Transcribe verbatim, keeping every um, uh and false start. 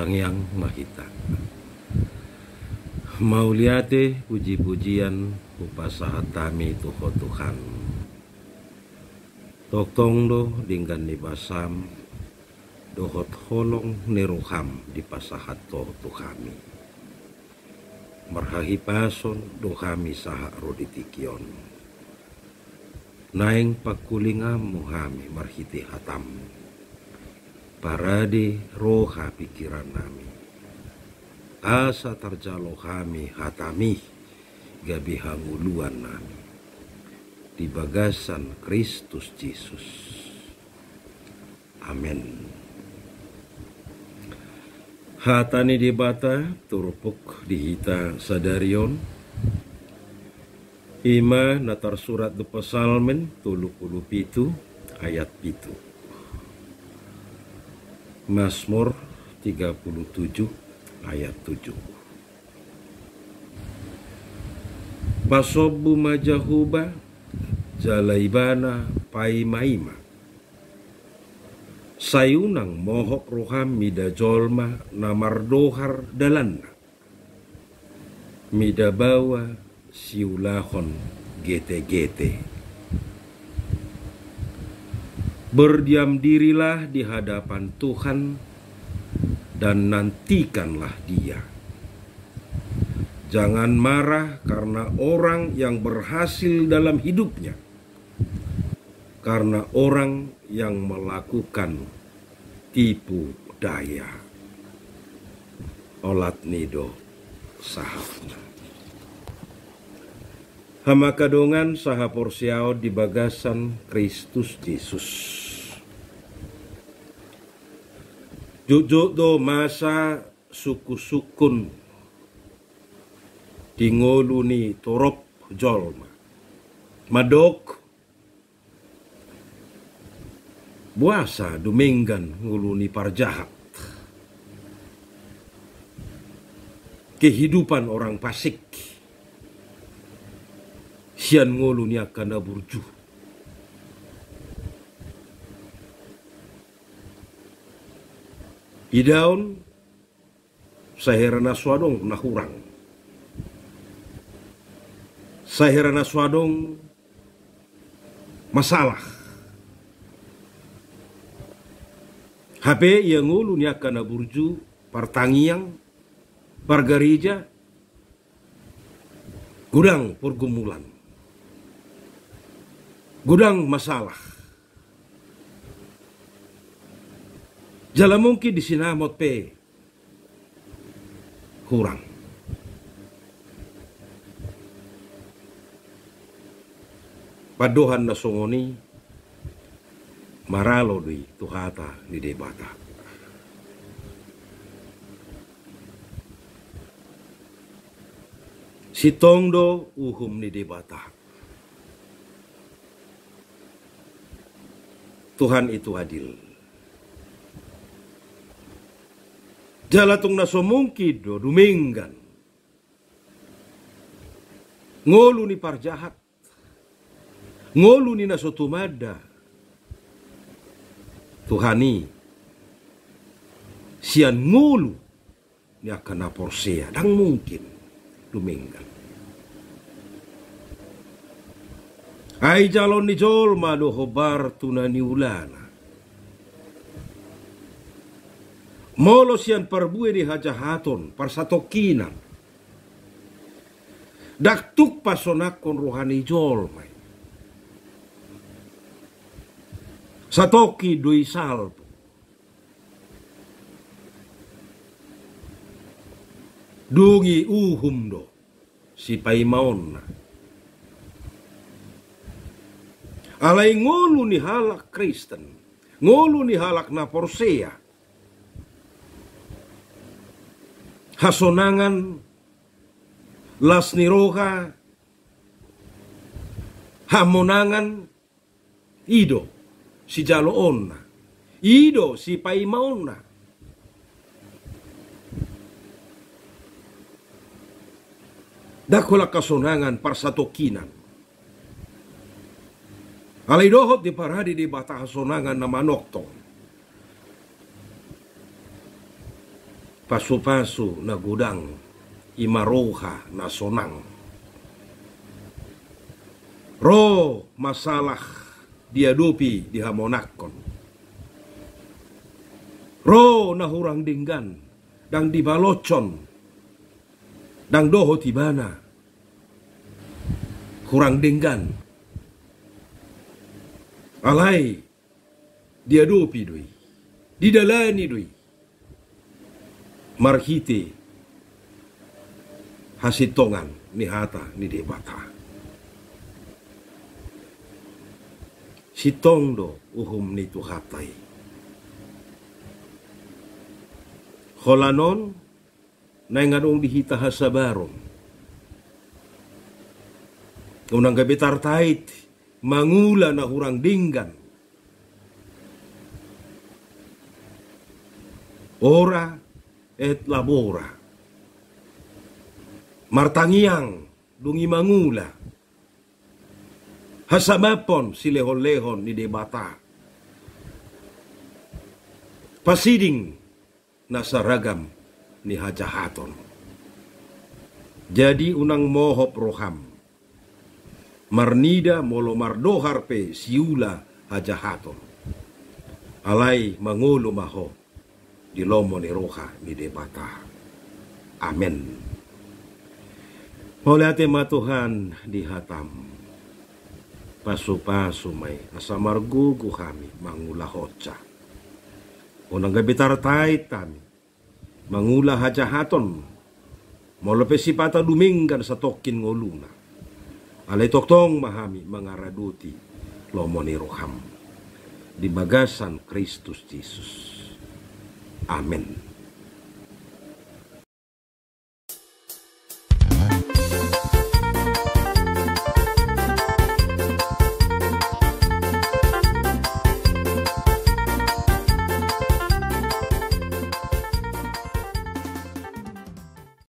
Martangiang ma hita. Mauliate, puji-pujian hupasahat hami tu Ho Tuhan. Tongtong do denggan ni basam dohot holong ni roham dipasahat Ho tu hami. Marhahipason do hami sahat ro di tingki on. Naeng pangkulinganmu hami marhite hatam. Parade roha pingkiran nami, asa tarjalo hami hatami gabe hangoluan nami di bagasan Kristus Jesus. Amen. Hata ni Debata turpuk di hita sadari on, ima na tarsurat di Psalmen tolu pulu pitu ayat pitu. Mazmur tiga pulu tujuh ayat tujuh. Pasombu ma Jahowa, jala Ibana paima-ima. Sai unang mohop roham mida jolma na mardohar dalanna, mida baoa siulahon gete-gete. Berdiam dirilah di hadapan Tuhan dan nantikanlah Dia. Jangan marah karena orang yang berhasil dalam hidupnya, karena orang yang melakukan tipu daya. Olat ni do sahatna. Hamu angka dongan sahaporseaon di bagasan Kristus Jesus. Jotjot do masa sungkun-sungkun di ngolu ni torop jolma. Mandok, boasa dumenggan ngolu ni parjahat. Kehidupan orang fasik sian ngolu ni angka na burju. Idaon, sai hera na so adong na hurang. Sai hera na so adong masalah. Hape ia ngolu ni angka na burju, partangiang, pargareja, godang pergumulan, godang masalah. Jala mungkin di sinamot pe hurang. Pandohan na songon i maralo do i tu hata ni Debata. Sintong do uhum ni Debata. Tuhan itu adil. Jala tung na so mungkin do dumenggan ngolu ni parjahat, ngolu ni na so tumanda Tuhan i sian ngolu ni angka na porsea, ndang mungkin dumenggan. Ai jaloon ni jolma do hombar tu na niulana. Molo sian parbue ni hajahaton, parsatongkinan, ndang tuk pasonanghon roha ni jolma i. Satongkin do i salpu. Dung i uhum do sipaimaonna. Alai ngolu ni halak Kristen, ngolu ni halak na porsea, hasonangan, las ni roha, hamonangan, i do sijaloonna, i do sipaimaonna. Ndang holan hasonangan parsatongkinan. Alai dohot diparade Debata hasonangan na manongtong. Pasupasu na godang, i ma roha na sonang. Ro masalah diadopi di hamonanghon. Ro na hurang denggan, ndang dibaloshon, ndang dohot ibana. Hurang denggan. Alai diadopi do i, didalani do i marhite hasintongan ni hata ni Debata. Sintong do uhum ni Tuhanta i. Holan on naeng adong di hita hasabaron. Unang gabe tartait mangula na hurang denggan. Ora et labora. Martangiang dung i mangula. Hasabamhon silehonlehon ni Debata. Pasiding na saragam ni hajahaton. Jadi unang mohop roham marnida molo mardohar pe siula hajahaton. Alai mangolu ma ho di lomo ni roha ni Debata. Amen. Mauliate ma Tuhan di hatam. Pasupasu ma i asa margogo hami mangulahonsa. Unang gabe tartait hami mangula hajahaton, molo pe sipata dumenggan satongkin ngoluna. Alai tongtong ma hami mangaradoti lomo ni roham di bagasan Kristus Jesus. Amen.